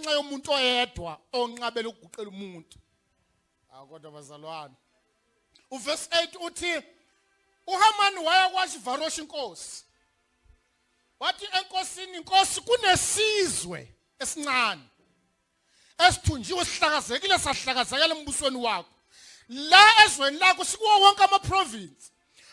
Ngenxa yomuntu oyedwa onqabela ukuguqela umuntu. Akodwa bazalwane, uverse 8 uthi uHaman waya kwaShivarosh inkosi, wathi enkosini, "Inkosi, kunesizwe esincane esithunjiwe, sihlakazekile, sahlakazekela embusweni wakho, la ezweni lakho, sikuwo wonke ama-province.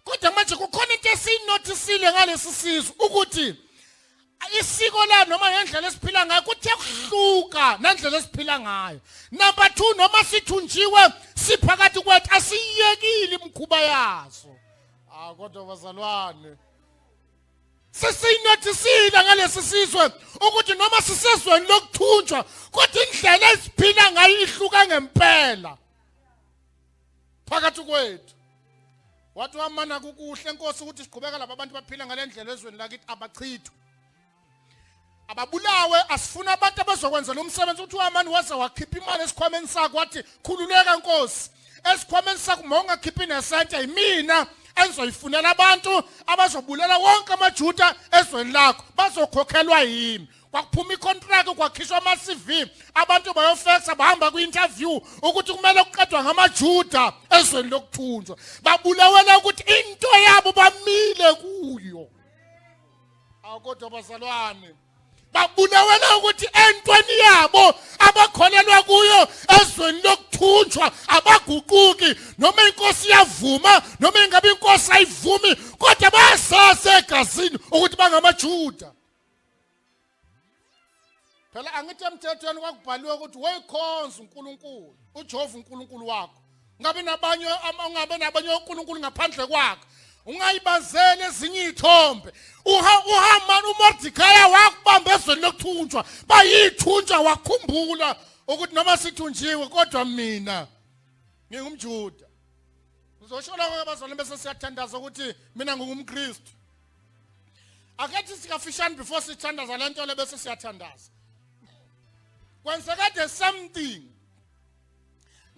Kodwa manje kukhona into esiyinothisile ngalesi sizwe, ukuthi isiko la noma ngendlela esiphila ngayo kuthe kuhluka nendlela esiphila ngayo. Number 2, noma sithunjiwe siphakathi kwethu, asiyekile imikhuba yazo." Ah, kodwa bazalwane, sesiyinothisile ngalesi sizwe ukuthi noma sisezweni lokuthunjwa, kodwa indlela esiphila ngayo ihluka ngempela phakathi kwethu. Wathi wamana, "Kukuhle, Nkosi, ukuthi siqhubeka laba bantu baphila ngale ndlela ezweni lakithi, abachithwe, ababulawe. Asifuna abantu abazokwenza lo msebenzi." Uthi uHamani waze wakhipha imali esikhwameni sakhe, wathi, "Khululeka, Nkosi, esikhwameni sakho uma ungakhiphi nesente, yimina engizoyifunela abantu abazobulela wonke amaJuda ezweni lakho, bazokhokhelwa yimi." Kwakuphuma icontract, kwakhishwa ama-CV, abantu bayofexa, bahamba kwi-interview ukuthi kumele kuqedwa ngamaJuda ezweni lokuthunjwa. Babulawela ukuthi into yabo bamile kuyo. Akodwa bazalwane, babulawela ukuthi entweni yabo abakholelwa kuyo ezweni lokuthunjwa abaguquki, noma inkosi iyavuma noma ingabe inkosi ayivumi, kodwa bayasazi egazini ukuthi bangamaJuda. Phela angithi emthethweni kwakubhaliwe ukuthi woyikhonza uNkulunkulu uJehova uNkulunkulu wakho, ungabe nabanye, ungabe nabanye onkulunkulu ngaphandle kwakhe, ungayibazeli ezinye iy'thombe. UHaman, uMordecai wakubamba ezweni lokuthunjwa, bayithunjwa, wakhumbula ukuthi noma sithunjiwe kodwa mina ngingumJuda. Ngizosho lokho abazalwane bese siyathandaza, ukuthi mina ngingumKristu. Akethi sikafishane before sithandaza le nto le, bese siyathandaza. Kwenzeka the same thing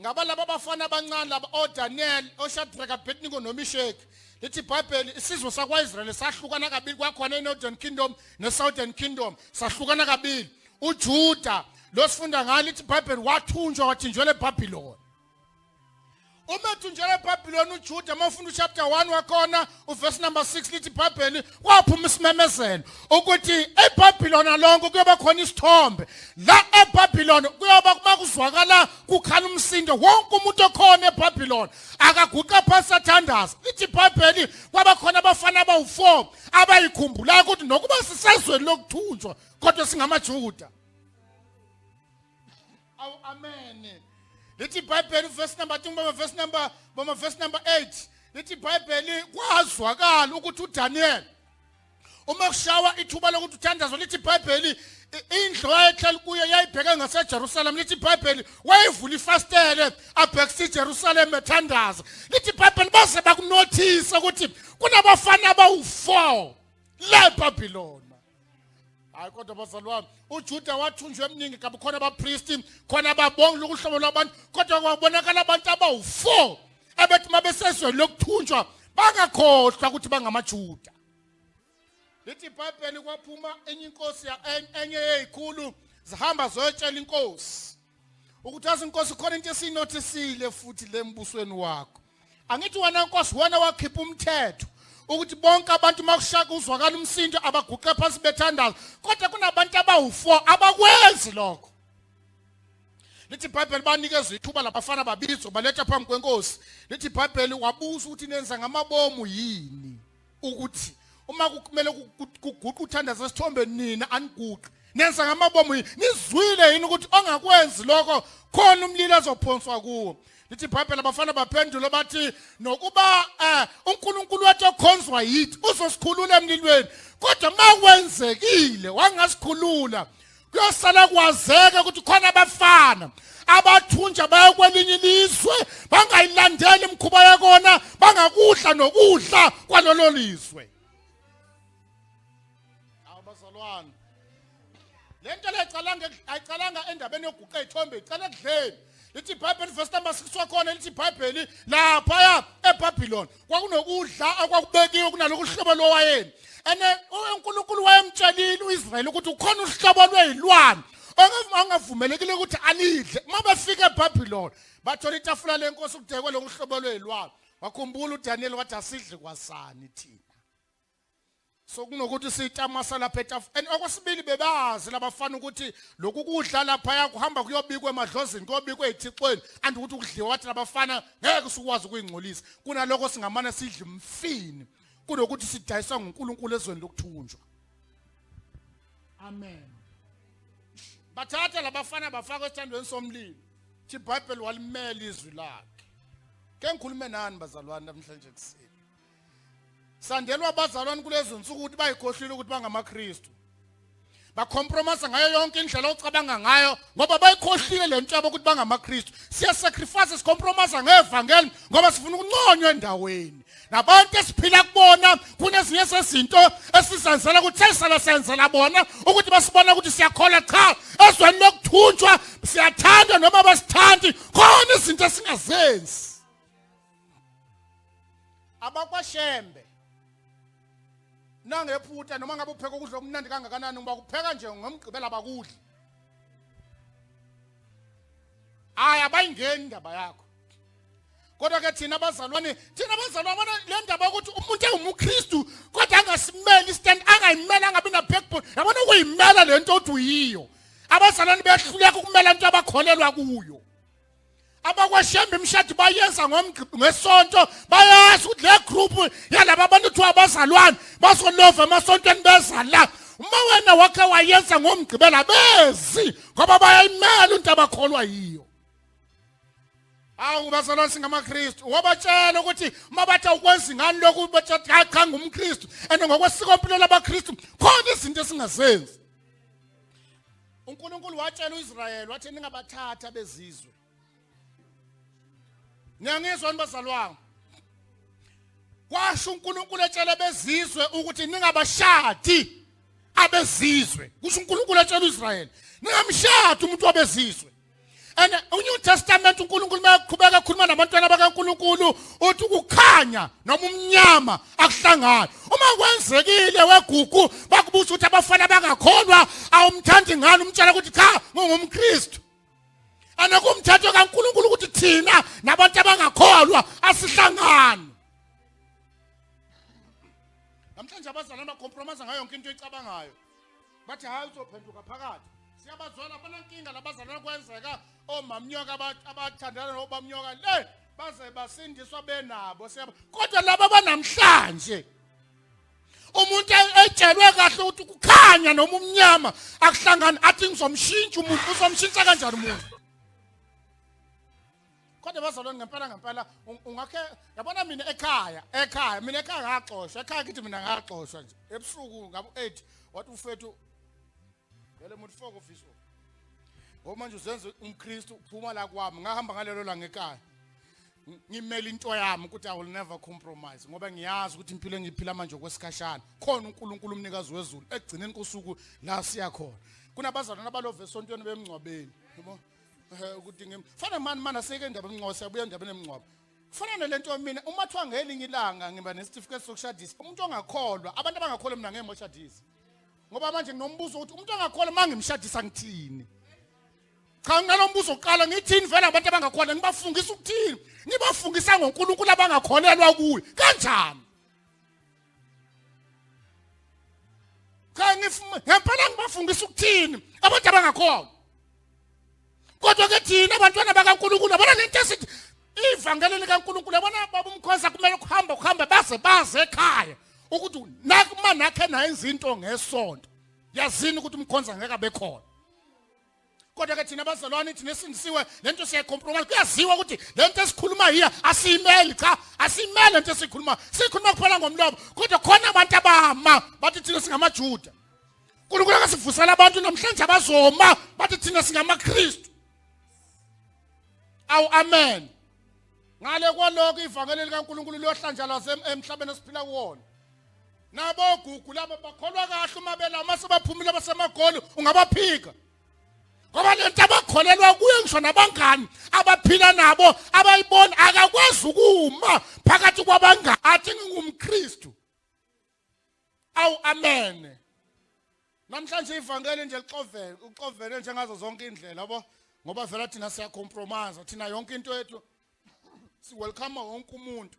ngaba laba bafana abancane laba, oDaniel, oShadrach, Abednego noMeshach. Lithi iBhayibheli isizwe sakwaIsrael sahlukana kabili, kwakhona iNorthern Kingdom neSouthern Kingdom, sahlukana kabili. UJuda lo sifunda ngayo, lithi iBhayibheli wathunjwa, wathinjwela eBabylon. Uma ethunjelwe eBhabhiloni uJuda, uma ufunda uchapter 1 wakhona, uverse number 6, lithi iBhayibheli kwaphuma isimemezelo ukuthi eBhabhiloni lonke kuyoba khona isithombe. La eBhabhiloni kuyoba kuma kuzwakala kukhala umsindo, wonke umuntu okhona eBhabhiloni akaguqa phansi athandaza. Lithi iBhayibheli kwaba khona abafana abawu4 abayikhumbulayo ukuthi nokuba sisezweni lokuthunjwa kodwa singamaJuda. Awu, amen. Lithi iBhayibheli verse number 2, bama verse number, bama verse number 8, lithi iBhayibheli kwazwakala ukuthi uDaniel uma kushawa ithuba lokuthi uthandazwe, lithi iBhayibheli indlu ayehlala kuyo yayibheke ngaseJerusalem. Lithi iBhayibheli wayevula ifastele abhekisa iJerusalem ethandaza. Lithi iBhayibheli baze bakunothisa ukuthi kunabafana abawu4 la eBabylon. Hayi, kodwa bazalwane, uJuda wathunjwa eminingi kabi, khona abapristi, khona ababongi lokuhlobo lwabantu, kodwa kwabonakala abantu abawu4 abethi mabesezweni lokuthunjwa bangakhohlwa ukuthi bangamaJuda. Lithi iBhayibheli kwaphuma enye inkosi, enye yezikhulu, zihamba zoyotshela inkosi ukuthi, "Azi inkosi, khona into esiyinothisile futhi lembusweni wakho. Angithi wena nkosi wena wakhipha umthetho ukuthi bonke abantu makushaka uzwakala umsindo abaguqe phansi bethandaza, kodwa kunabantu abawu4 abakwenzi lokho." Lithi iBhayibheli banikezwe ithuba labafana, babizwa, baletha phambi kwenkosi. Lithi iBhayibheli wabuza ukuthi, "Nenza ngamabomu yini ukuthi uma kumele kuguqe uthandaza esithombeni nina aniguqi? Nenza ngamabomu yini? Nizwile yini ukuthi ongakwenzi lokho khona umlilo azophonswa kuwo?" Lithi iBhayibheli abafana baphendule bathi, "Nokuba uNkulunkulu wethu okhonzwa yithi uzosikhulula emlilweni, kodwa makwenzekile wangasikhulula, kuyosala kwazeka ukuthi khona abafana abathunja baya kwelinye ilizwe bangayilandeli imikhuba yakona, bangakudla nokudla kwalolo lizwe." Awubazalwane, le nto le ayicalanga endabeni yokuguqa iy'thombe, icala ekudleni. Lithi iBhayibheli verse number 6 wakhona, lithi iBhayibheli laphaya eBabylon kwakunokudla akwakubekiwe kunaloku hlobo lowayeni, ene uNkulunkulu wayemtshelile uIsrayeli ukuthi ukhona uhlobo lwezilwane. Kwakungavumelekile ukuthi alidle. Uma befika eBabylon bathola itafula lenkosi kudekwe lokuhlobo lwezilwane. Wakhumbula uDaniel wathi asidle kwasani thina. So kunokuthi siyitamasa lapha etafuleni. And okwesibili bebazi labafana ukuthi lokhu kudla lapha kuhamba kuyobikwa emadlozini, kuyobikwa ezithixweni, and ukuthi ukudliwa wathi labafana ngeke sikwazi ukuyingcolisa. Kunalokho singamane sidle umfini kunokuthi sidayiswa nguNkulunkulu ezweni lokuthunjwa. Amen. Bathatha labafana bafaka esithandweni somlilo. Thi iBhayibheli walimela izwi lakhe. Ke ngikhulume nani bazalwane namhlanje kuseni. Sandelwa abazalwane kulezi nsuku ukuthi bayikhohlile ukuthi bangamaKristu. Bacompromise ngayo yonke indlela ocabanga ngayo ngoba bayikhohlile le nto yabo ukuthi bangamaKristu. Siya sacrifice, sicompromise ngevangeli ngoba sifuna ukunconywa endaweni. Nabantu esiphila kubona kunezinye zezinto esizenzela ukuthi sesala senzela bona ukuthi basibona ukuthi siyakholwa. Cha, ezweni lokuthunjwa siyathanda noma basithandi, khona izinto esingazenzi. AbakwaShembe nangephutha noma ngabe upheka ukudla okumnandi kangakanani, ngoba kupheka nje ngomgqibelo abakudli. Hayi, abayingeni indaba yakho. Kodwa ke thina abazalwane bona le ndaba yokuthi umuntu engumKristu kodwa angasimeli stand, angayimela, angabi na backbone. Yabona ukuyimela le nto othi uyiyo. Abazalwane behluleka ukumela into abakholelwa kuyo. AbakwaShembe imishado bayenza ngesonto, bayazi ukuthi le group yalaba abantu kuthiwa abazalwane bazolova emasontweni beza la. Uma wena wakhe wayenza ngomgqibelo abezi ngoba bayayimela into abakholwa yiyo. Awu bazalwane singamaKristu, wabatshela ukuthi uma bathi awukwenzi ngani lokhu bathi cha ngumKristu. And ngokwesikompilo labaKristu khona izinto esingazenzi. uNkulunkulu watshela uIsrayeli wathi ningabathatha bezizwe. Niyangizwa bazalwane? Kwasho uNkulunkulu etshela bezizwe ukuthi ningabashadi abezizwe. Kusho uNkulunkulu etshela uIsrayeli ningamshadi umuntu wabezizwe. And uNew Testament uNkulunkulu mayaqhubeka ekhuluma nabantwana bakaNkulunkulu uthi ukukhanya noma umnyama akuhlangani. Uma kwenzekile wegugu bakubuza ukuthi abafana bangakholwa awumthandi ngani, umtshela ukuthi cha ngingumKristu. Anakumthetho kaNkulunkulu ukuthi thina nabantu abangakholwa asihlangani. Namhlanje abazalwane bacompromise ngayo yonke into ecabangayo. Bathi hayi uzophenduka phakathi. Siyabazwana banankinga labazalwane kwenzeka omamnyoka abathandana nobamnyoka le baze basindiswa benabo. Kodwa laba banamhlanje umuntu etshelwe kahle ukuthi kukhanya noma umnyama akuhlangani, athi ngizomshintsha umuntu. Uzomshintsha kanjani umuntu? Kodwa bazalwane ngempela ngempela ungakhe yabona mina ekhaya mina ekhaya ngaxoshwa. Ekhaya kithi mina ngaxoshwa nje ebusuku ngabo 8 wathi ufethu vele umuntu foko fiso ngoba manje uzenza umKristu uphuma la kwami. Ngahamba ngalelo langa ekhaya ngimele into yami ukuthi I will never compromise ngoba ngiyazi ukuthi impilo engiyiphila manje okwesikhashana. Khona uNkulunkulu umnikazi wezulu ekugcineni kosuku la siya khona. Kunabazalwane abalove esontweni bemngcwabeni yabo ukuthi ngifana mani asike indaba emngcwabo, siyabuya indaba emngcwabo. Kufana nalento mina uma thiwa ngelinye ilanga ngiba nesitifiketi sokushadisa umuntu ongakholwa, abantu abangakholwa mina ngeke ngimshadise. Ngoba manje nginombuzo ukuthi umuntu ongakholwa mangimshadisa ngithini? Cha nginombuzo oqala ngithini vele abantu abangakholwa ngibafungisa ukuthini? Ngibafungisa ngoNkulunkulu abangakholelwa kuye. Kanjani? Cha ngempela ngibafungisa ukuthini abantu abangakholwa? Kodwa ke thina abantwana bakaNkulunkulu yabona lento esithi ivangeli likaNkulunkulu, yabona baba umkhoza kumele ukuhamba baze baze ekhaya ukuthi nakuma nakhe nayenza into ngesonto yazini ukuthi umkhonza ngeke abe khona. Kodwa ke thina abazalwane thina esindisiwe lento siyayicompromise. Kuyaziwa ukuthi lento esikhuluma yiya asiyimeli. Cha asiyimeli lento esikhuluma, sikhuluma kuphela ngomlomo. Kodwa khona abantu abama bathi thina singamaJuda. uNkulunkulu akasivusela abantu namhlanje abazoma bathi thina singamaKristu. Awu amen. Ngale kwalokho ivangeli likaNkulunkulu liyohlanjalazwa emhlabeni esiphila kuwona. Nabo gugu laba bakholwa kahle uma belama sebaphumile basemagoli ungabaphika. Ngoba lento abakholelwa kuyo ngisho nabangani abaphila nabo abayibona akakwazi ukuma phakathi kwabangani athi ngingumKristu. Awu amen. Namhlanje ivangeli nje lixovele, uxovele njengazo zonke indlela yabo, ngoba vela thina siyacompromise, thina yonke into yethu si welcome wonke umuntu.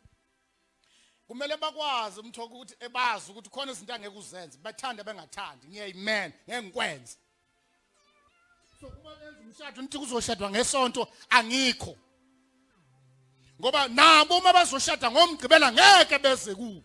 Kumele bakwazi umthoko ukuthi ebazi ukuthi khona izinto angeke uzenze, bathande bengathandi, ngiyayimela, ngeke ngikwenze. So kuba lenza umshado nithi kuzoshadwa ngesonto angikho. Ngoba nabo uma bazoshada ngomgqibela ngeke beze kubo.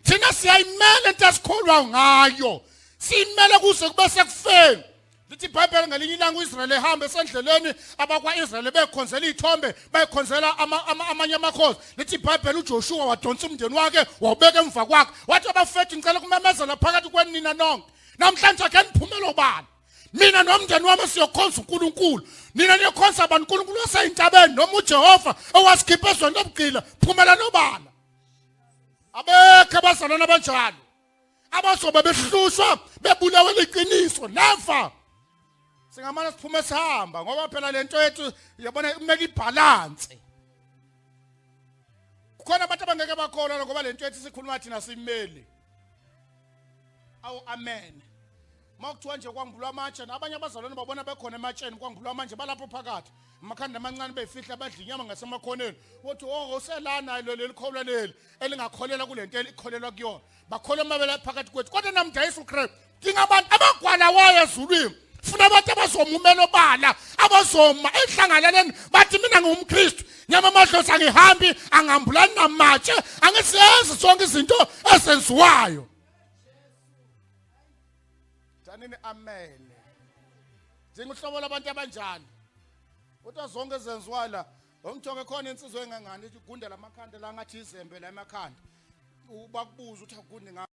Thina siyayimela into esikholwa ngayo. Siyimele kuze kube sekufeni. Lithi iBhayibheli ngelinye ilanga uIsrael ehamba esendleleni abakwaIsrael bekhonzela izithombe bayikhonzela amanye amakhosi. Lithi iBhayibheli uJoshua wadonsa umndeni wakhe wawubeka emva kwakhe wathi abafethu ngicela kumemezela phakathi kwenina nonke namhlanje ake niphumele obala, mina nomndeni wami siyokhonza uNkulunkulu, nina niyokhonza abantu uNkulunkulu waseyintabeni noma uJehova owasikhipha ezweni lobugqila, phumela nobala. Abekho abazalwane abanjalo abazobe behlushwa bebulawe liqiniso. Never. Singamane siphume sihamba ngoba phela lento yethu yabona kumele ibalance. Kukhona abantu abangeke bakholwa ngoba lento yethu sikhuluma thina simeli. Awu amen. Makuthiwa nje kwangibulwa amatshe abanye abazalwane babona bekhona ematsheni kwangibulwa manje balapho phakathi amakhanda amancane beyifihla badla inyama ngasemakhoneni uthi oh uselana lo lelikholwa leli elingakholelwa kulento elikholelwa kuyona bakholwa amabele phakathi kwethu kodwa namdayisa uChrist dinga abantu abagwala wayo ezulwini funa abantu abazomumela obala abazoma ehlanganeleni bathi mina ngumKristu nyama amadlozi angihambi angambulani namatshe angisenzi sonke izinto ezenziwayo. Thanini amen. Njengohlobo labantu abanjani kodwa zonke ezenziwayo la ngithoke khona insizwe engangani ithi gunda lamakhanda la ngathi izembe la emakhanda ubakubuza ukuthi agundi.